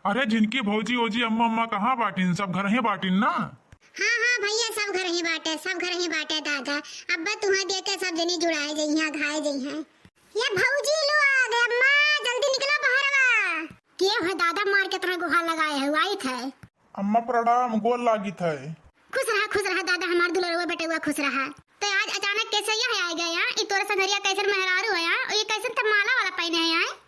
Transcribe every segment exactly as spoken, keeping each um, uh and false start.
अरे झिनकी भौजी ओजी, अम्मा अम्मा कहाँ बाटिन? सब घर ही बाटिन ना? हाँ हाँ भैया, सब घर ही बाटे, सब घर ही बाटे दादा। अब्बा तुहाँ देख के सब जनी जुड़ाए जइहाँ, घाए जइहाँ। ये भौजी लोग, अम्मा जल्दी निकलो बहरवा। के है दादा, मार के इतना गुहार लगाए है, आई थे। अम्मा प्रणाम, गोर लागित है। खुश रहा, खुश रहा दादा, हमार दुलरुआ बेटउआ खुश रहा। तो आज अचानक कैसे यहाँ आ गए यहाँ? ई तोरे संगरिया कैसन मेहरारू है यहाँ? और ये कैसन तो माला वाला पहने है यहाँ?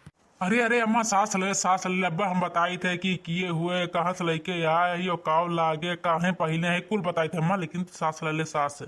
अरे, अरे, अम्मा, सास ले, सास ले, अब्बा हम बताई थे कि किए हुए, कहाँ से लेके आए, यो काव लागे, काहे पहने है, कुल बताई थे अम्मा, लेकिन सास ले, ले, सास।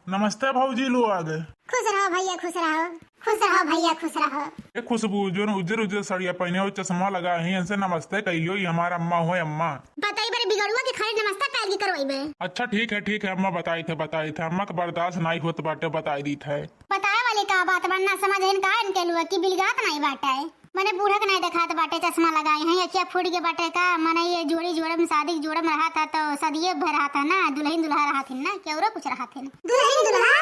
नमस्ते भौजी लोग। खुश रहो भैया, खुश रहो, खुश रहो भैया, खुश रहो। ए खुशबू, जोन उज्जर उज्जर सड़िया पहने हो, चश्मा लगा है, इनसे नमस्ते कहियो, ये हमारा अम्मा हो, अम्मा। बताई बरे बिगड़ुआ के खाली नमस्ते पैर की करवाई बे। अच्छा ठीक है, ठीक है अम्मा, बताई थे, बताई थे, अम्मा के बर्दाश्त नहीं होत बाटे, बताई दी थे। बताए वाली का बात बा, ना समझ है इनका, इनके लुआ की बिलगात नहीं बाटे। मने बूढ़ा के नहीं देखात बाटे, चश्मा लगाए हैं, अखिया फूट के बाटे का? मने ये जोड़ी जोड़े में, शादी के जोड़े में रहा था तो सदिये भर रहा था ना, दुल्हन दुल्हा रहा थी ना, केवरो कुछ रहा थे ना। दुल्हन दुल्हा,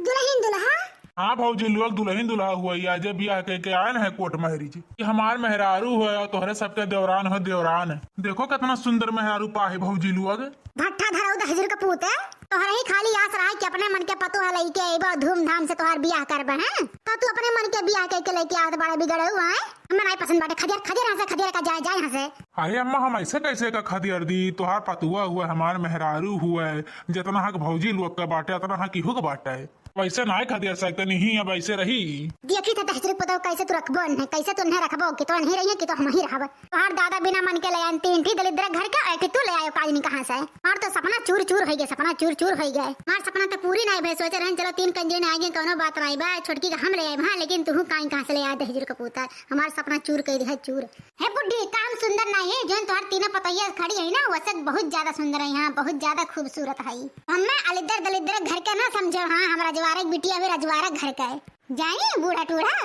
दुल्हन दुल्हा। हाँ भौजी लोग, दुल्हन दुल्हा हुआ, ये आज बियाह कह के आए हैं कोर्ट मैरिज। ये हमार मेहरारू है और तोहरे सबके देवरान हो, देवरान। देखो कितना सुंदर मेहरारू पाहे भौजी लोग। भट्ठा धराऊ दहिजर के पूते, तोहरे ही खाली आस रहा कि अपने मन के पतोह लइके अइबो, धूमधाम से तोहार बियाह करबे हैं, तो तू अपने मन के बियाह कइके लइके आवत बड़ा बिगड़ऊ है। हमें नहीं पसंद बाटे खदियर, खदियर यहाँ से, खदियर का जाए, जाए यहाँ से। अरे अम्मा, हम ऐसे कैसे का खदियर दी? तोहार पतुआ हुआ, हमार मेहरारू हुआ, जितना हक भौजी लोग का बाटे, उतना हक इहू का बाटे। वैसे ना खदिया सकते नहीं, अब ऐसे रही। देखी थे दहिजर के पतोह कैसे तू रखबो उन्हें, कैसे तू उन्हें रखबो कि तो नहीं रही है कि तो हम ही रहब। तोहार दादा बिना मन के ले आन तीन ठी दलिद्र घर के, ऐ ठी तू ले आयो काजनी कहाँ से? हमार तो सपना चूर चूर होइगे, सपना चूर चूर होइगे। हमार सपना तो पूरी नहीं भई, सोचे रहन चलो तीन कंजरी आइगे, कौनो बात नहीं बा, छोटकी का हम ले आए, हाँ, लेकिन तू काई कहाँ से ले आए दहिजर के पूता, हमार सपना चूर कर दिया चूर। हे बुड्ढी, का हम सुंदर नहीं है? जौन तोहार तीनों पतोहिया खड़ी है ना, वो सब बहुत ज्यादा सुंदर है, हाँ, बहुत ज्यादा खूबसूरत है। हमें अलिद्दर दलिद्दर घर के ना समझो, हाँ, हम रजवारे के बिटिया भी रजवारे घर के। जाई बूढ़ा टूढ़ा।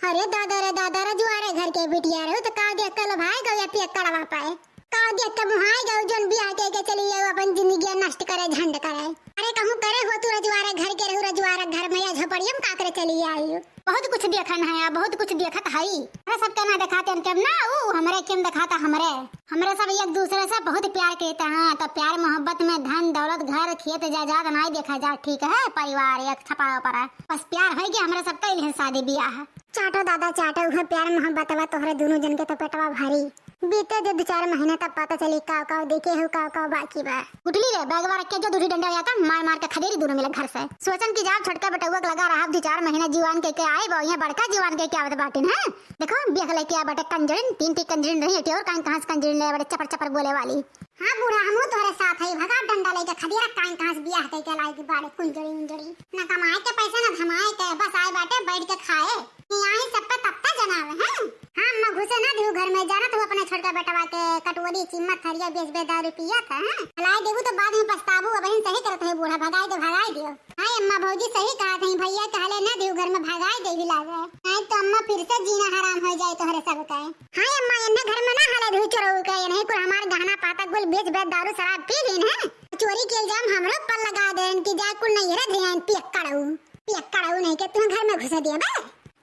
अरे दादा रे दादा, रजवारे घर के बिटिया रहो तो का देख के लोभाए गयो या पियक्कड़वा पाए? का देख के मुहाए गयो जौन बियाह के, के चली गयो अपन जिंदगी नष्ट करे, झंड करे। अरे कहूँ करे हो तू रजवारे घर के, रहू रजवारे घर में या झोपड़िया में का करे चली आई? बहुत कुछ देखन है, बहुत कुछ देखत हई। अरे सबके ना देखाते उनके ना, ऊ हमरे केम देखाता हमरे। हमरे सब एक दूसरे से बहुत प्यार करते हैं, तो प्यार मोहब्बत में धन दौलत घर खेत जायदाद नाई देखा जा, ठीक है? परिवार एक छपा पर है, बस प्यार है कि हमरे सबका इलहन शादी बियाह है। चाटो दादा चाटो, उहे प्यार मोहब्बत बा तोहरे दोनों जन के तो पेटवा भारी। बीते दे दो चार महीने तब पता चली काव काव देखे हो, काव काव बाकी बा। गुठली रे, बैगवा रख के जो दूसरी डंडा ले आता, मार मार के खदेरी दोनों मिले घर से। सोचन की जाब छोटका बेटउआ के लगा रहा दो चार महीने जीवान के, के आए बा, यहाँ बड़का जीवान के क्या आवत बाटिन है। देखो बियाह लेके आ बाटे कंजरिन, तीन ठी कंजरिन रही, एटी और काई कहाँ से कंजरिन ले बाटे चपर चपर बोले वाली। हाँ बूढ़ा, हमहू तोहरे साथ है, भगा डंडा लेके खदिया काई कहाँ से बियाह कइके लाई दी बाड़े कुंजड़ी उंजड़ी। ना कमाए के पैसा ना धमाए के, बस आए बाटे बैठ के खाए। यहाँ ही सब पे तप्ता जनावे हैं। हाँ अम्मा, घुसे ना दिहू घर में, जानत हूँ अपने छोटका बेटवा के कटोरी चम्मच थरिया बेच बेच दारू पियत है, हैं? लाई देबू तो बाद में पछताबू, अब सही करत है बूढ़ा, भगाई दे, भगाई दियो। हाँ अम्मा, भौजी सही कहत है, भैया कहले ना दिहू घर में, भगाई देबी लागे, नहीं तो अम्मा फिर से जीना हराम हो जाए तोहरे सब के। हाँ अम्मा, एन्ने घर में ना हले दिहू चोरऊ के, नहीं कुल हमार गहना पाता कुल बेच बेच दारू शराब पी लीन है, चोरी के इल्जाम हमरो पर लगा देन कि जा कुल नैहरे धे आइन पियक्कड़ऊ, पियक्कड़ऊ नहीं के तू घर में घुसे दिया बे।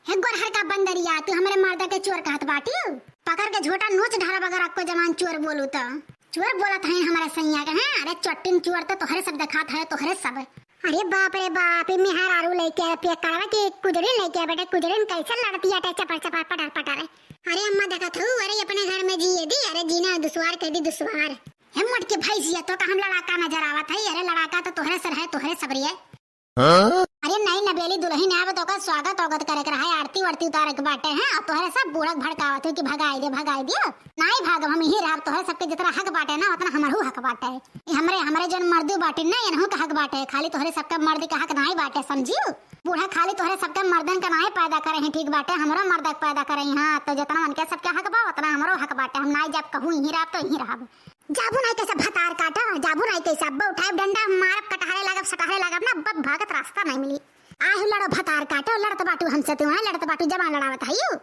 हे गोरहर का बंदरिया, तू हमरे मर्दा के चोर कहत बाटियो? पकड़ के झोटा नोच ढारब अगर अक्को जवान चोर बोलू त। चोर बोलत है हमारे सैया के, हैं? अरे चट्टिन चोर तो तोहरे सब देखात है, तोहरे सब। अरे बाप रे बाप, ई मेहरारू लेके पियक्कड़वा की कुजड़िन लेके बेटे, कुजड़िन कैसे लड़ती है चपर चपर पटर पटर। अरे अम्मा देखत हूँ, अरे अपने घर में जिए दी, अरे जीना दुश्वार कर दी दुश्वार। हे मोटकी भैंसिया, तो का हम लड़ाका नजर आवत है? अरे लड़ाका तो तोहरे सर है, तोहरे सबरी है। हाँ? अरे नहीं नबेली दुलहिन आवे तो ओकर स्वागत औगत करे के रहे, आरती वारती उतारे के बाटे हैं, और तोहरे सब बूढ़ा के भड़कावत हो कि भगाई दे, भगाई दियो। नहीं भागब, हम यही रहब, तोहरे सबके जितना हक बाटे ना उतना हमरहू हक बाटे। ये हमरे, हमरे जौन मर्दू बाटे ना, इनहू के हक बाटे, खाली तोहरे सबके मर्द के हक नहीं बाटे, समझियो? बूढ़ा खाली तोहरे सबके मर्दन के नहीं पैदा करे हैं, ठीक बाटे, हमरो मर्द के पैदा करे हैं, हाँ, तो जितना उनके सबके हक बा उतना हमरो हक बाटे। हम नहीं जब कहूँ यहीं रहब तो यहीं रहब। जाबू नाई कैसे भतार काटो, जाबू नाई कैसे अब्बा उठाए डंडा मारब, कटहरे लागब, सटहरे लागब ना, अब भागत रास्ता नहीं मिली। आए हो लड़ो भतार काटो, लड़त बाटू हमसे तू, हाँ, लड़त बाटू जबान लड़ावत है यू।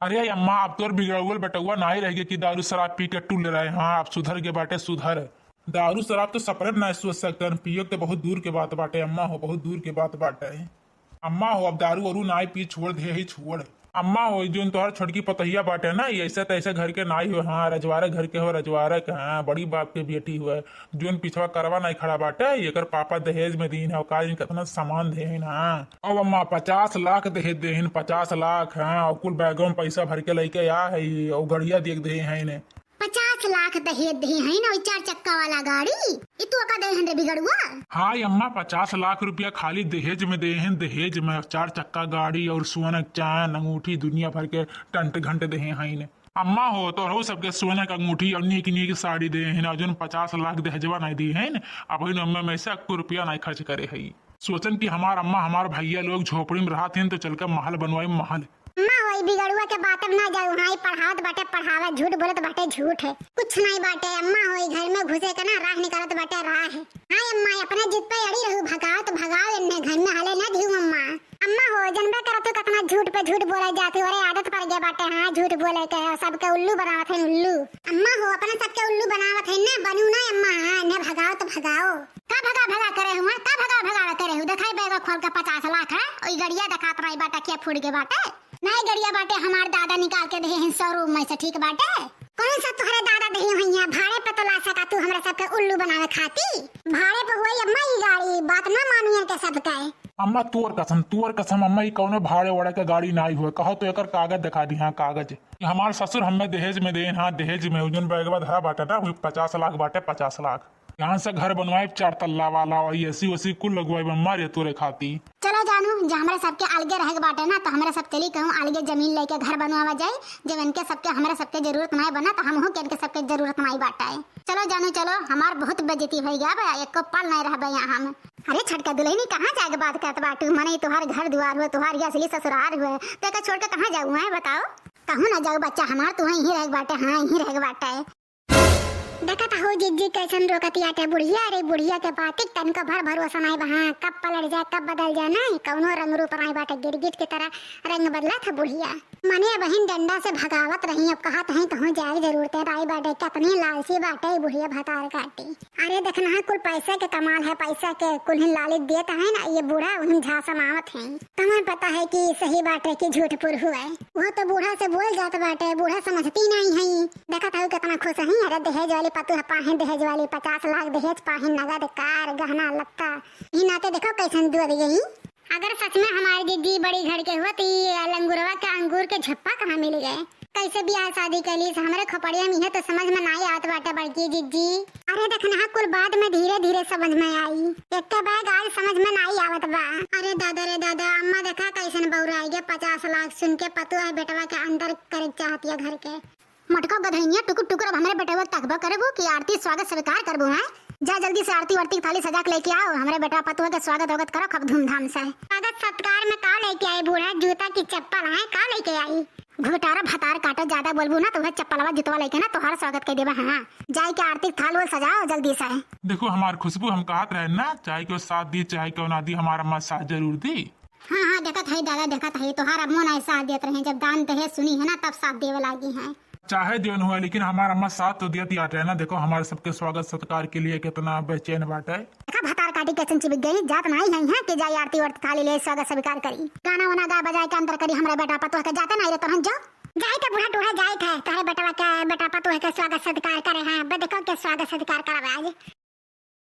अरे अम्मा, अब तोर बिगड़ुअल बेटउआ नाई रह गए कि दारू शराब पी के टुल रहे। हाँ, अब सुधर के बाटे, सुधर। दारू शराब तो सपने में नाई सोच सकते हैं, पियो के बहुत दूर के बात बाटे अम्मा हो, बहुत दूर के बात बाटे। अम्मा हो, अब दारू वारू नाई पी, छोड़ दे ही छोड़। अम्मा हो, जोन तोहर छोटकी पतोहिया बाटे ना, ये ऐसे तैसे घर के नाई हो, हाँ, रजवारे घर के हो, रजवारे के, हाँ, बड़ी बाप के बेटी हुए। जोन पिछवा करवा नाई खड़ा बाटे, एकर पापा दहेज में दीन है, का जानी कितना सामान दे है ना। अब अम्मा पचास लाख दहेज दे हैं, पचास लाख, हाँ, और कुल बैगों में पैसा भर के लेके आ है, और गड़िया देख दे हैं इन्हें। पचास लाख दहेज दे हैं ना, वही चार चक्का वाला गाड़ी, ई तू का दे हैं रे बिगड़ुआ? हाँ अम्मा, पचास लाख रुपया खाली दहेज में दे हैं, दहेज में चार चक्का गाड़ी और सोना के चैन, अंगूठी, दुनिया भर के टंट घंट दे हैं इन्हें। अम्मा हो, तोहरो सबके सोना के अंगूठी और नीक नीक साड़ी दे हैं, और जोन पचास लाख दहेजवा नहीं दी हैं, अब इन अम्मा में से एको रुपया नहीं खर्च करे है। सोचन कि हमार अम्मा, हमार भैया लोग झोपड़ी में रहत हैं, तो चल के महल बनवाई, महल। अम्मा हो, ई बिगड़ुआ के बात में ना जाऊ, हाँ, ई पढ़ावत बाटे पढ़ावा, झूठ बोलत बाटे झूठ है, कुछ नहीं बाटे। अम्मा हो, ई घर में घुसे के ना राह निकालत बाटे राह। हाँ अम्मा, अपने जिद पे अड़ी रहू, भगाओ तो भगाओ, इन्हें घर में हले ना दिहू अम्मा। अम्मा हो, जनबे करत हो कितना झूठ पे झूठ बोले जात हो। अरे आदत पड़ गया बाटे, हाँ, झूठ बोले के, सबके उल्लू बनावत है उल्लू। अम्मा हो, अपने सबके उल्लू बनावत है ना, बनू ना अम्मा, हाँ, इन्हें भगाओ तो भगाओ। का भगा भगा करे हुआ, का भगा भगा करे हु? देखाई बैगा खोल के पचास लाख है, ओई गड़िया देखात रही बाटे, क्या फूट गए बाटे? नहीं गड़िया बाटे, हमार दादा निकाल के दे हैं शोरूम में से, ठीक बाटे? कौन सा तोहरे दादा दही हुई है? भाड़े पे तो ला सका तू हमरा सबके उल्लू बनावे खाती। भाड़े पे हुई अम्मा ई गाड़ी, बात ना मानिए के सबके। अम्मा तोर कसम, तोर कसम अम्मा, ई कौनो भाड़े वाड़े के गाड़ी नाई हुए। कहो तो एकर कागज दिखा दी, हाँ कागज। कि हमार ससुर हमें दहेज में देन, हाँ दहेज में। उजन बैगवा धरा बाटे ना, वही पचास लाख बाटे, पचास लाख। यहाँ से घर बनवाए चार तल्ला वाला, और एसी ओसी कुल लगवाए अम्मा रे तोरे खाती। चलो जानू, जे हमरे सबके अलगे रहे के बाटे ना, तो हमरे सब चली कहूँ अलगे जमीन लेके घर बनवावा जाए। जब इनके सबके, हमरे सबके जरूरत नाई बना, तो हमहू के इनके सबके जरूरत नाई बाटे। चलो जानू चलो, हमार बहुत बेइज्जती होइ गया बा, एको पल नाई रहबे यहाँ हम। अरे छोटका दुल्हनी, कहाँ जाए के बात करत बाटू? मने तोहार घर दुआर हुए, तोहार ये असली ससुराल हुए, तो एका छोड़ के कहाँ जाऊ है बताओ? कहूँ ना जाऊ बच्चा हमार, तू यहीं रहे के बाटे, हाँ यहीं रहे के बाटे। देखत हो जिज्जी कैसन रोकतियाटे बुढ़िया। अरे बुढ़िया के बातिक तनिको भर भरोसा नाई बा। हाँ, कब पलट जाए, कब बदल जाए, नाई कौनो रंग रूप नाई बाटे। गिरगिट की तरह रंग बदलत है बुढ़िया। मने बहिन डंडा से भगावत रही, अब कहत हैं कहूँ जाए जरूरत है। राई बाटे कितनी लालची बाटे बुढ़िया भतार काटी। अरे देखना है कुल पैसा के कमाल है, पैसा के कुल ही लालच देत है ना ये बूढ़ा, उन्हें झांसा मावत है। तमन पता है कि सही बाटे कि झूठ पुर हुए। वो तो बूढ़ा से बोल जात बाटे, बूढ़ा समझती नहीं है। देखत हऊ कितना खुश है। अरे दहेज वाली पतोह पाहिन, दहेज वाली पचास लाख दहेज पाहिन, नगद कार गहना लत्ता। ई नाते देखो कैसन दुआ दी गई। अगर सच में हमारी जिज्जी बड़ी घर के हुआ तो ई लंगुरवा के अंगूर के झप्पा कहाँ मिल गए? कैसे बियाह शादी कैली से हमरे खोपड़िया में है तो समझ में नाई आवत बाटे बड़की जिज्जी। अरे देखना कुल बाद में धीरे धीरे समझ में आई, एक बैग आज समझ में नाई आवत बा। अरे दादा रे दादा, अम्मा देखा कैसन बौरा आई गया, पचास लाख सुन के पतोह बेटवा के अंदर करे चाहतिया घर के। मटको गधैनिया टुकुर टुकुर अब हमरे बेटवा के तकबो करबू कि आरती स्वागत स्वीकार करबू हैं? जा जल्दी से आरती वारती के थाली सजा के लेके आओ, हमरे बेटवा पतोह के स्वागत वगत करो खूब धूमधाम से। स्वागत सत्कार में का लेके आई बूढ़ा? जूता की चप्पल है, का लेके आई? घुघटारा भतार काटो, ज्यादा बोलबू ना तो उहे चप्पलवा जुतवा लेके ना तोहार स्वागत कर देबा। हाँ, जाए के आरती के थाल वाल सजाओ जल्दी से। देखो हमार खुशबू, हम कहत रहे ना, चाहे केहू साथ दी चाहे केहू ना दी, हमार अम्मा साथ जरूर दी। हाँ हाँ, देखत है दादा, देखत है तोहार अम्मो ना साथ देत रहे, जब दान दहेज सुनी है ना तब साथ देवे लागी है। चाहे जौन हुआ, लेकिन हमार अम्मा साथ तो दियत ही आटे है ना। देखो, हमारे सबके स्वागत सत्कार के लिए कितना बेचैन बाटे। देखा, भतार काटी कैसन चिपक गई, जात नाई है यहाँ के जाई आरती वारती थाली ले स्वागत स्वीकार करी, गाना वाना गा बजाए के अंदर करी, हमरे बेटा पतोह के जाते नाई रे तोहन जो। जाए के बूढ़ा टूढ़ा जाए थे, तोहरे बेटवा के, बेटा पतोह के स्वागत सत्कार करे हैं, बे देखो के स्वागत सत्कार करब आज।